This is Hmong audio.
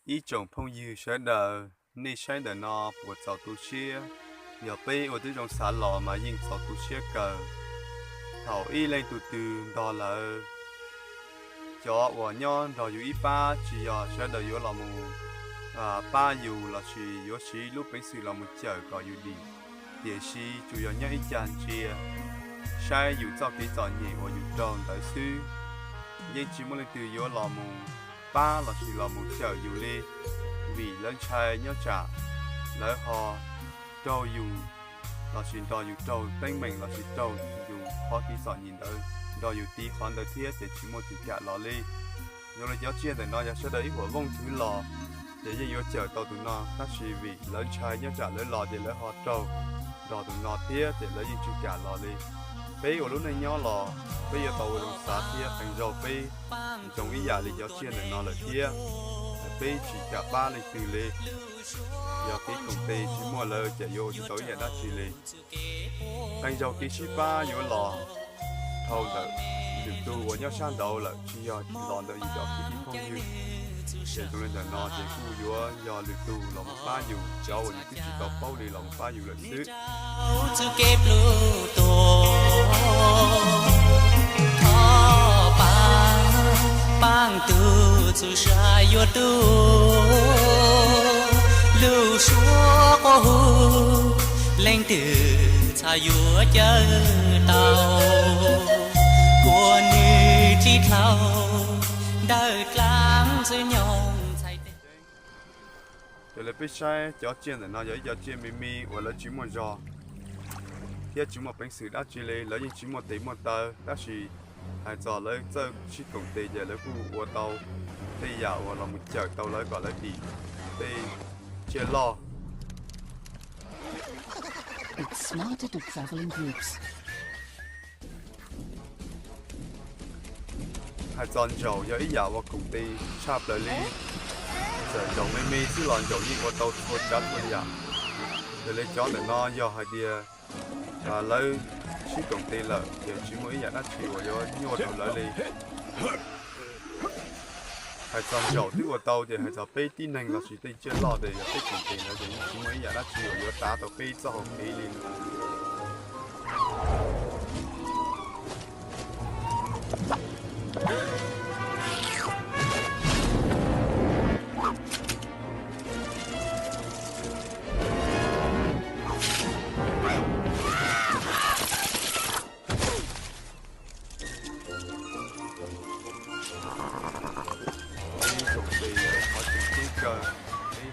Ib tsoom phooj ywg sawv daws, nej saib ntawm no puas txaus tu siab? Yog peb ua tib zoo xav los mas yeej txaus tu siab kawg. Thaum ib leej tug twg ntog lawm, cov uas nyob nrog yus ib pab tsis yog sawv daws yuav los mus pab yus lossis yuav siv lub peev xwm los mus cawm kom yus dim, tiam sis tsuas yog nyob ib cag ntsia saib yus txoj kev txom nyem uas yus raug ntawd xwb. Yeej tsis muaj leej twg yuav los mus pab lossis los mus cawm yus li, vim lawv ntshai nyob tsam lawv ho raug yus lossis nrog yus raug teeb meem lossis raug yus qhov kev txom nyem ntawd, nrog yus tiv qhov ntawd thiab ces tsis muaj tus kam los li. Zoo li cov tsiaj ntawm no yog sawv daws ib huam vooj thwv los ces yeej yuav cawm tau tus no, tab sis vim lawv ntshai nyob tsam lawv los ces lawv ho raug nrog tus no thiab ces lawv yeej tsis kam los li. Peb ua lub neej nyob los peb yuav tau ua zoo xav thiab qee zaug peb zoo ib yam li cov tsiaj ntawm no lawm thiab. Peb tsis kam pab leej twg li. Yog kev koom tes tsis muaj lawm ces yuav ua tsis tau ib yam dab tsi li. Qee zaug kev sib pab yuav los dhau ntawm lwm tus uas nyob sab nraud lawm, tsis yog los ntawm yus cov kwv tij phooj ywg. Ces zoo li ntawm no ces kuj yuav yog lwm tus los mus pab yus, cov uas yus twb tsis tau paub li los mus pab yus lawm xwb. Txuj kev plub tuag, thov pab, pab tus txuj sa yuav tu lub suab quas hu, leej twg txhaj yuav cawm tau, kuas nws tib dlhau ntawm dlaab ntxwg nyoog txhais tes. Raws li peb saib cov tsiaj ntawm no yog ib co tsiaj me me uas lawv tsis muaj zog thiab tsis muaj peev xwm dab tsi li, lawv yeej tsis muaj tes muaj taw, tab sis hais txog lawv txawj sib koom tes ces lawv kuj ua tau tej yam uas los mus cawm tau lawv kom lawv dim tej tsiaj loj. It's smarter to travel in groups. Hais txog ntsaum yog ib yam uas koom tes tshaj plaws li. Txawm ntsaum me me xwb los ntsaum yeej ua tau txhua tsav txhua yam. Raws li cov ntawm no yog hais tias lawv sib koom tes lawm ces tsis muaj ib yam dab tsi uas yuav nyuaj rau lawv li. Hais txog ntsaum twb ua tau ces hais txog peb tib neeg lossis tej tsiaj loj ces yog peb koom tes lawm ces yeej tsis muaj ib yam dab tsi uas yuav tav tau peb txoj hau kev li. Ib koom tes yog qhov tseem ceeb kawg, peb